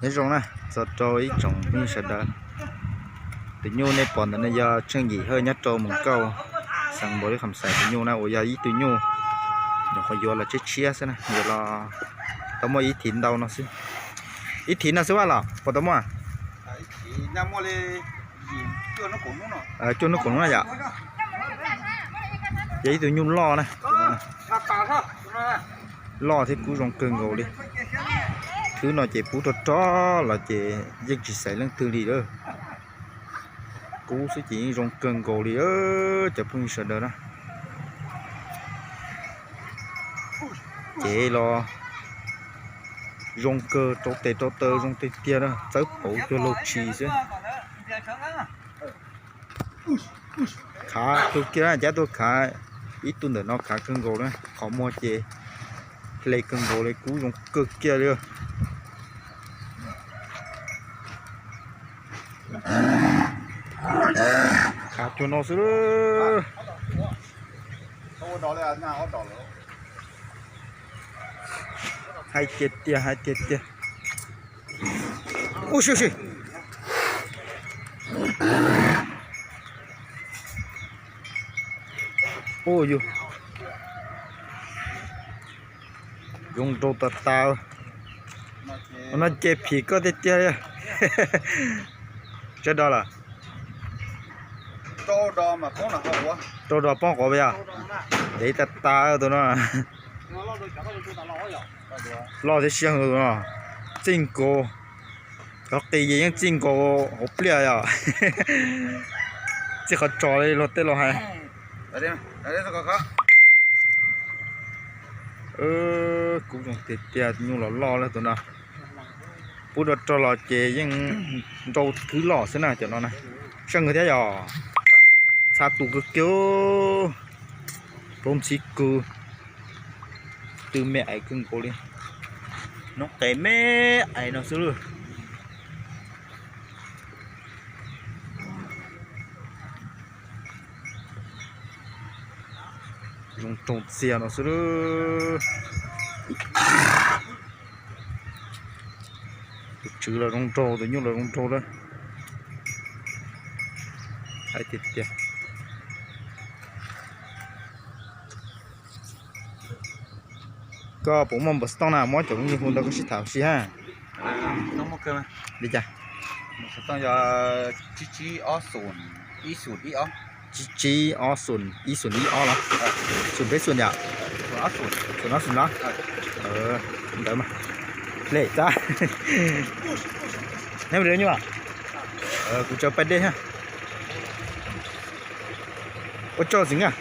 Nyob zoo na, txog rau ib tsoom phooj ywg sawv daws. Tus nyuj nej pom ntawm no yog Tsheej Yim Hawj nyob rau Moos Kauj, xeev Npaus Lis Kham Xais. Tus nyuj na uas yog ib tug nyuj nyuam qhuav yuav los tshiab tshiab xwb na, yuav los tau muaj ib thiv ntau no xwb. Ib thiv no xwb vaj los puas tau muaj? Cuaj hnub kaum hnub na yom. Yog ib tug nyuj loj na, loj thiab kub zoo kawg nkaus li. Khwb no ces pub rog rog los ces yeej tsis xaiv leej twg li lawm. Kub xwb ces yeej zoo kawg nkaus li cov phooj ywg sawv daws na. Ces los zoo kawg, rau tes rau taw zoo tiag tiag na, txawb pauv cuag laug tshis xwb. Khav kawg kiag na, cab tuaj khav ib tug ntawm no khav kawg nkaus na, qhov muag ces hle kawg nkaus li, kub zoo kawg kiag li. Khav cuag no xwb. Hais tiag tiag, hais tiag tiag. Ub, ub yus, zoo nraug tas tas. No ces phim koj tiag tiag li. Tsawg do lawm? Rau do poob quav yog? Dev tas tas tus no. Loj thiab siab heev tus no. Txij nkaus, cov qis ces yeej txij nkaus hauv pliaj yom. Txij qhov tsos li luag tej laus hais. Kub zoo tiag tiag, nyuj los loj lawm tus no. Pub rog rog los ces yeej nrau khwb loj xwb na cov no na. Seej kawg thiab yog. Txha tus kawg kiag. Plaub ntxhib kawg. Tw me aiv kawg nkaus li. Noob qes me aiv no xwb lawm. Zoo nraug txias no xwb. Tus tswv los zoo nraug, tus nyuj los zoo nraug lawm. Hais tiag tiag. Koj puas muaj npawb xov tooj na, muab cov phooj ywg hu nrog koj sib tham ua si ha. Li cas? Yog tsib tsib ob xoom ib xoom ib ob los? Xoom peb xoom yom? Xoom ob xoom los? Ntawd mas. Lej txab. Neb mus nyuj. Kuv tsaws pais dej ha. Ua tsaug xeem Nkaj.